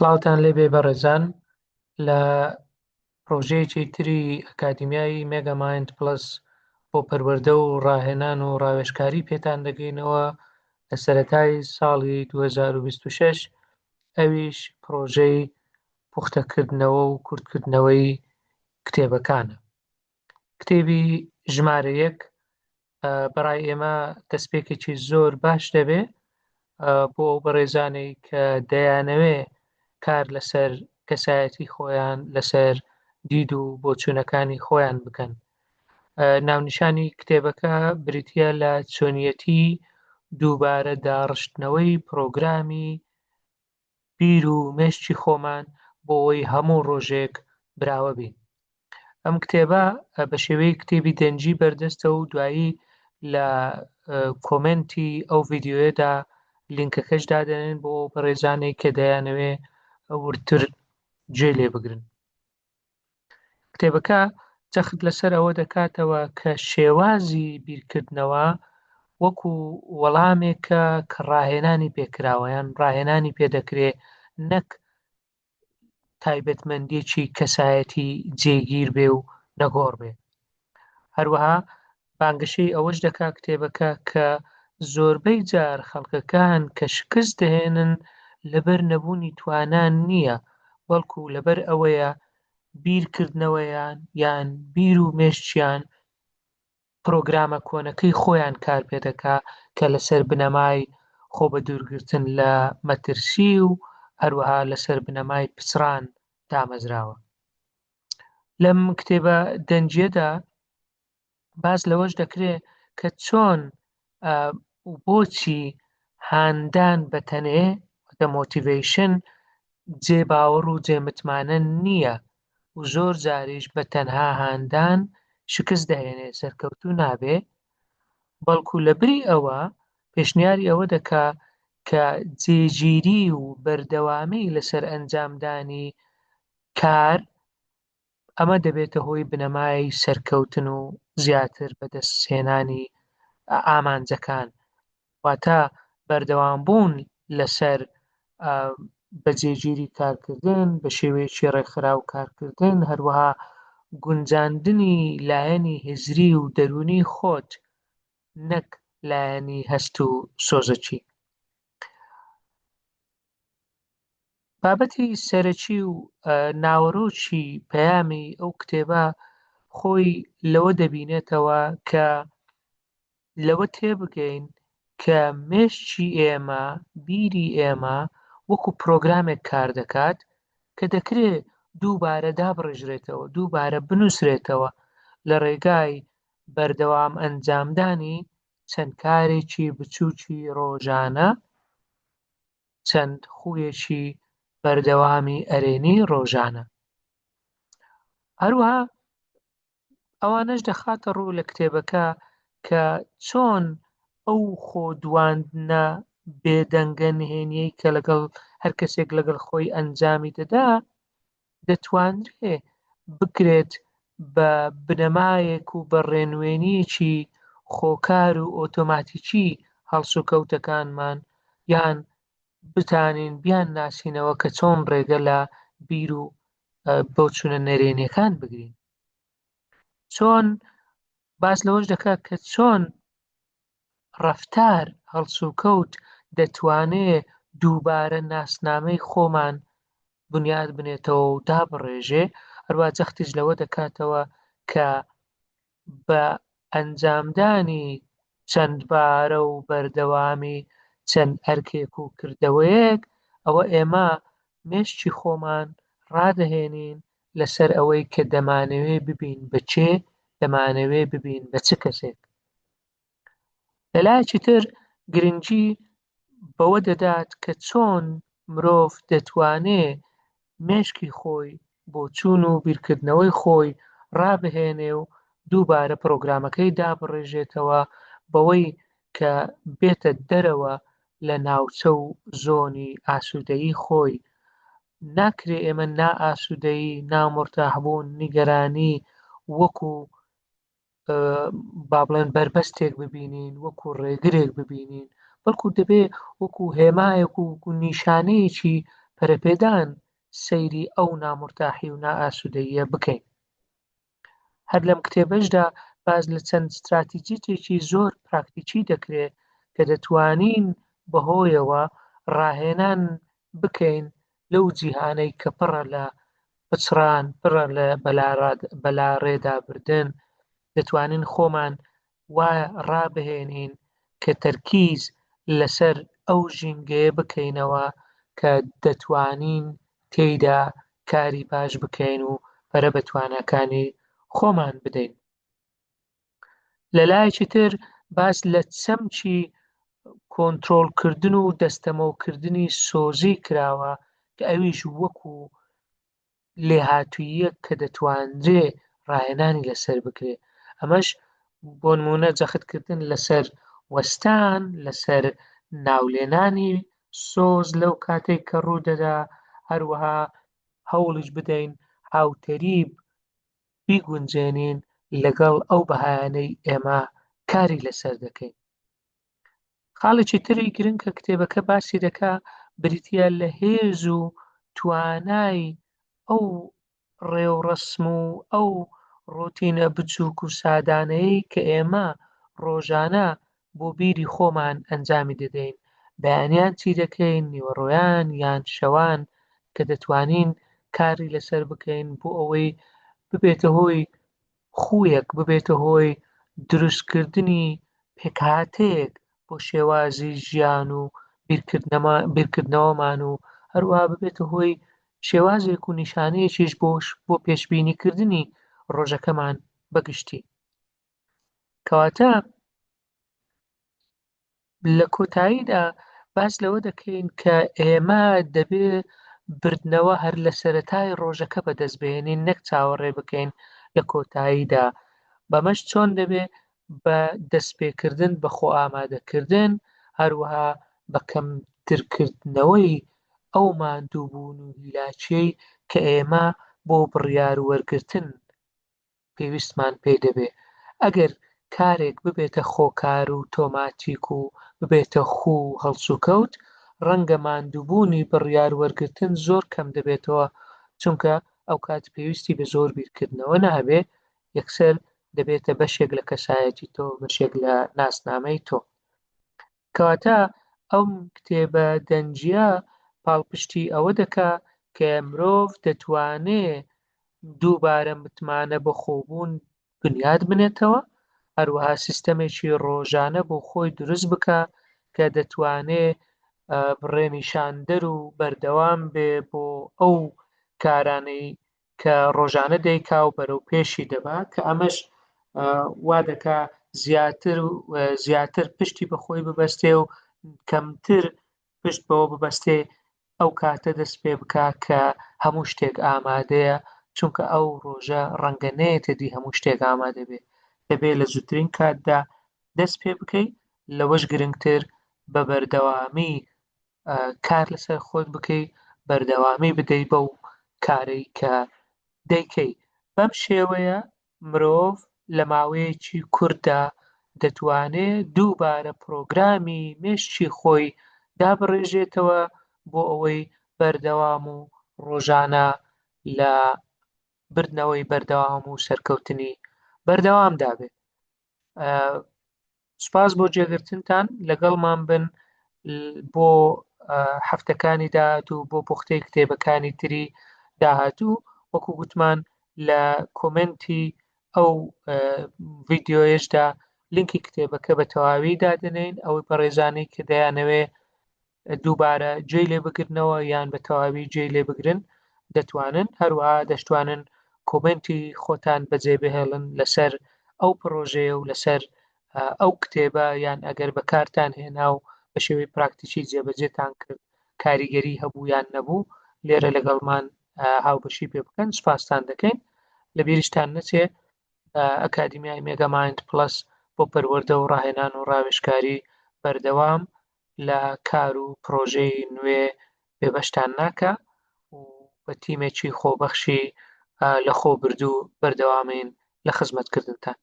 سڵاوتان لێبێ بەڕێزان لە پرۆژەیەکی تری ئەکادیمیای مێگا مایند پڵەس بۆ پەروەردە و ڕاهێنان و ڕاوێژکاری پێتان دەگەینەوە لە سەرەتای ساڵی 2026 ئەویش پرۆژەی پوختەکردنەوە و کورتکردنەوەی کتێبەکانە. کتێبی ژمارە یەک بەڕای ئێمە دەستپێکێکی زۆر باش دەبێ بۆ ئەو بەڕێزانەی کە دەیانەوێ کار لەسەر کەسایەتی خۆیان لەسەر دید و بۆچوونەکانی خۆیان بکەن ناونیشانی کتێبەکە بریتە لە چۆنیەتی دووبارە داڕشتنەوەی پرۆگرامی بیر و مێشکی خۆمان بۆ ئەوەی هەموو ڕۆژێک براوە بین. ئەم کتێبە بە شێوەی کتێبی دەنگی بەردەستە و دوایی لە کۆمنتی ئەو ڤیددیوەدا لینکەکەش دادەنێن بۆ بەڕێزانێک کە دەیانەوێ وردتر گوێ لێ بگرن. کتێبەکە جەخت لەسەر ئەوە دەکاتەوە کە شێوازی بیرکردنەوە وەکو وەڵامێکە کە ڕاهێنانی پێکراوە یان ڕاهێنانی پێدەکرێ نەک تایبەتمەندیەکی کەسایەتی جێگیر بێ و نەگۆڕ بێ. هەروەها بانگەشەی ئەوەش دەکا کتێبەکە کە زۆربەی جار خەڵکەکان کە شکست دەهێنن لەبەر نەبوونی توانا نییە بەڵکو لەبەر ئەوەیە بیرکردنەوەیان یان بیر و مێشکیان پرۆگرامە کۆنەکەی خۆیان کار پێدەکا کە لەسەر بنەمای خۆ بەدوورگرتن لە مەترسی و هەروەها لەسەر بنەمای پچڕان دامەزراوە. لەم کتێبە دەنگیەدا باس لەوەش دەکرێت کە چۆن و بۆچی هاندان بە تەنێ دە مۆتیڤیشن جێ باوەڕ و جێ متمانە نییە و زۆر جاریش بە تەنها هاندان شکست دەهێنێ سەرکەوتوو نابێ بەڵکو لە بری ئەوە پێشنیاری ئەوە دەکا کە جێگیری و بەردەوامی لەسەر ئەنجامدانی کار ئەمە دەبێتە هۆی بنەمای سەرکەوتن و زیاتر بەدەستهێنانی ئامانجەکان واتە بەردەوامبوون لەسەر بە جێگیری کارکردن بە شێوەیەکی ڕێکخراو کارکردن هەروەها گونجاندنی لایەنی هزری و دەروونی خۆت نەک لایەنی هەست و سۆزەکی. بابەتی سەرەکی و ناوەرۆکی پەیامی ئەو کتێبە خۆی لەوە دەبینێتەوە کە لەوە تێبگەین کە مێشکی ئێمە بیری ئێمە وەکو پرۆگرامێک کار دەکات کە دەکرێت دووبارە دابڕێژرێتەوە دووبارە بنووسرێتەوە لە ڕێگای بەردەوام ئەنجامدانی چەند کارێکی بچووکی ڕۆژانە چەند خوویەکی بەردەوامی ئەرێنی ڕۆژانە. هەروەها ئەوانەش دەخاتە ڕوو لە کتێبەکە کە چۆن ئەو خۆ دواندنە بێدەنگە نهێنیەی کە لەگەڵ هەر کەسێک لەگەڵ خۆی ئەنجامی دەدا دەتوانرێ بکرێت بە بنەمایەک و بە ڕێنوێنیەکی خۆکار و ئۆتۆماتیکی هەڵسوکەوتەکانمان یان بتانین بیان ناسینەوە کە چۆن ڕێگە لە بیر و بۆچوونە نەرێنیەکان بگرین چۆن باس لەوەش دەکات کە چۆن ڕەفتار، هەڵسوکەوت دەتوانێ دووبارە ناسنامەی خۆمان بنیات بنێتەوە و دابڕێژێ، هەروا جەختیش لەوە دەکاتەوە کە بە ئەنجامدانی چەندبارە و بەردەوامی چەند ئەرکێک و کردەوەیەک، ئەوە ئێمە مێشکی خۆمان ڕادەهێنین لەسەر ئەوەی کە دەمانەوێ ببین بە کێ، دەمانەوێ ببین بە چ کەسێک. لەلایەکی تر گرنگی بەوە دەدات کە چۆن مرۆڤ دەتوانێ مێشکی خۆی، بۆچوون و بیرکردنەوەی خۆی ڕابهێنێ و دووبارە پرۆگرامەکەی دابڕێژێتەوە بەوەی کە بێتە دەرەوە لە ناوچە و زۆنی ئاسوودەیی خۆی. ناکرێ ئێمە نائاسوودەیی، نامورتاحبوون، نیگەرانی وەکوو با بڵێن بەربەستێک ببینین وەکو ڕێگرێک ببینین بەڵکو دەبێ وەکو هێمایەک و نیشانەیەکی. پەرەپێدان سەیری ئەو نامورتاحی و نائاسوودەییە بکەین. هەر لەم کتێبەشدا باس لە چەند ستراتیجیتێکی زۆر پراکتیکی دەکرێ کە دەتوانین بەهۆیەوە ڕاهێنان بکەین لەو جیهانەی کە پڕە لە پچڕان، پڕە لە بەلاڕێدابردن، دەتوانین خۆمان وا ڕابهێنین کە تەرکیز لەسەر ئەو ژینگەیە بکەینەوە کە دەتوانین تێیدا کاری باش بکەین و پەرە بە تواناکانی خۆمان بدەین. لە لایەکی تر باس لە چەمکی کۆنترۆڵکردن و دەستەمۆکردنی سۆزی کراوە کە ئەویش وەکو لێهاتووییەک کە دەتوانرێ ڕاهێنانی لەسەر بکرێ ئەمەش بۆ نموونە جەختکردن لەسەر وەستان لەسەر ناولێنانی سۆز لەو کاتێک کە ڕوو دەدا هەروەها هەوڵیش بدەین هاوتەریب بیگونجێنین لەگەڵ ئەو بەهایانەی ئێمە کاری لەسەر دەکەین. خاڵێکی تری گرنگ کە کتێبەکە باسی دەکا بریتە لە هێز و توانای ئەو ڕێوڕەسم و ئەو ڕۆتینە بچووک و سادانەیە کە ئێمە ڕۆژانە بۆ بیری خۆمان ئەنجامی دەدەین بەیانیان چی دەکەین نیوەڕۆیان یان شەوان کە دەتوانین کاری لەسەر بکەین بۆ ئەوەی ببێتە هۆی خوویەک ببێتە هۆی دروستکردنی پێکهاتەیەک بۆ شێوازی ژیان و بیرکردنەوەمان و هەروەها ببێتە هۆی شێوازێک و نیشانەیەکیش بۆ بۆ پێشبینیکردنی ڕۆژەکەمان بەگشتی کەواتە لە کۆتاییدا باس لەوە دەکەین کە ئێمە دەبێ بردنەوە هەر لە سەرەتای ڕۆژەکە بەدەست بهێنین نەک چاوەڕێ بکەین لە کۆتاییدا بەمەش چۆن دەبێ بە دەستپێکردن بە خۆ ئامادەکردن هەروەها بە کەمترکردنەوەی ئەو ماندووبوون و هیلاکیەی کە ئێمە بۆ بڕیار وەرگرتن پێویستمان پێی دەبێ. ئەگەر کارێک ببێتە خۆکار و تۆماتیک و ببێتە خوو و هەڵسوکەوت، ڕەنگە ماندووبوونی بڕیار وەرگرتن زۆر کەم دەبێتەوە، چونکە ئەوکات پێویستی بە زۆر بیرکردنەوە نابێ، یەکسەر دەبێتە بەشێک لە کەسایەتی تۆ، بەشێک لە ناسنامەی تۆ. کەواتە ئەم کتێبە دەنگییە پاڵپشتی ئەوە دەکا کە مرۆڤ دەتوانێ دووبارە متمانە بەخۆبوون بنیات بنێتەوە، هەروەها سیستەمێکی ڕۆژانە بۆ خۆی دروست بکا کە دەتوانێ ڕێنیشاندەر و بەردەوام بێ بۆ ئەو کارانەی کە ڕۆژانە دەیکا و بەرەو پێشی دەبا کە ئەمەش وا دەکا زیاتر زیاتر پشتی بە خۆی ببەستێ و کەمتر پشت بەوە ببەستێ ئەو کاتە دەست پێ بکا کە هەموو شتێک ئامادەیە چونکە ئەو ڕۆژە ڕەنگە نەیەتە دی هەموو شتێک ئامادە بێ دەبێ لە زووترین کاتدا دەست پێ بکەی لەوەش گرنگتر بە بەردەوامی کار لەسەر خۆت بکەی بەردەوامی بدەی بەو کارەی کە دەیکەی بەم شێوەیە مرۆڤ لە ماوەیەکی کورتدا دەتوانێ دووبارە پرۆگرامی مێشکی خۆی دابڕێژێتەوە بۆ ئەوەی بەردەوام و ڕۆژانە لە بردنەوەی بەردەوام و سەرکەوتنی بەردەوامدا بێت. سوپاس بۆ جێگرتنتان لەگەڵمان بن بۆ هەفتەکانی داهاتوو بۆ پوختەی کتێبەکانی تری داهاتوو وەکو گوتمان لە کۆمنتی ئەو ڤیددیۆیشدا لینکی کتێبەکە بە تەواوی دادەنین ئەوەی بەڕێزانەی کە دەیانەوێ دووبارە گوێی لێ بگرنەوە یان بە تەواوی گوێی لێ بگرن دەتوانن هەروەها دەشتوانن کۆمنتی خۆتان بەجێ بهێڵن لەسەر ئەو پرۆژەیە و لەسەر ئەو کتێبە یان ئەگەر بەکارتان هێنا و بە شێوەی پراکتیکی جێبەجێتان کرد کاریگەری هەبوو یان نەبوو لێرە لەگەڵمان هاوبەشی پێ بکەن سپاستان دەکەین لە بیریشتان نەچێ ئەکادیمیای مێگامایند پڵەس بۆ پەروەردە و ڕاهێنان و ڕاوێژکاری بەردەوام لە کار و پرۆژەی نوێ بێبەشتان ناکا و بە تیمێکی خۆبەخشی لەخۆبردوو بەردەوامین لە خزمەتکردنتان.